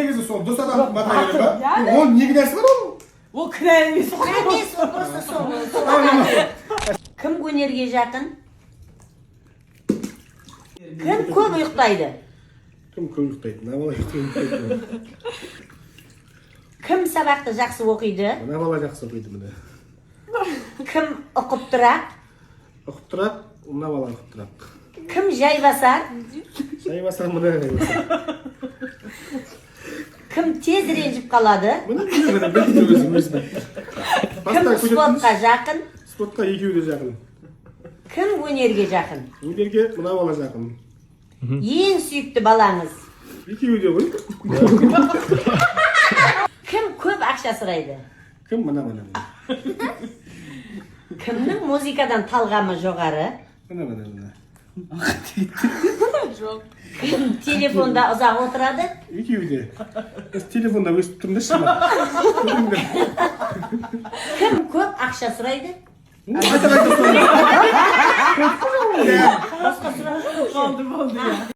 Негізі сол дос адам бата керек па? Иә. Оның не кінәсі бар оның? Ол кінә емес қой. Емес, ол просто сол. Кім өнерге жақын? Кім көп ұйықтайды? Кім көп ұйықтайды? Мына бала ұйықтайды. Кім сабақты жақсы оқиды? Мына бала жақсы оқиды, міне. Кім ұқыптырақ? Ұқыптырақ мына бала, ұқыптырақ. Кім жайбасар? Жайбасар мына, жайбасар. Кім тез ренжіп қалады? Міне, міне, міне, білді өзі, өзі білді. Кім Баста көрсетіңіз. спортқа жақын? Спортқа екеуі де жақын. Кім өнерге жақын? Өнерге мына бала жақын. Ең сүйікті балаңыз? Екеуі де ғой. Кім көп ақша сұрайды? Кім? Мына, мына, мына. Кімнің музыкадан талғамы жоғары? Мына, мына, мына. Жоқ. Кім телефонда ұзақ отырады? Екеуі де. Біз телефонда өстіп тұрыңдаршы. Кім көп ақша сұрайды? Қайта қайта сұрайды. Басқа сұрақ жоқ. Болды, болды, иә.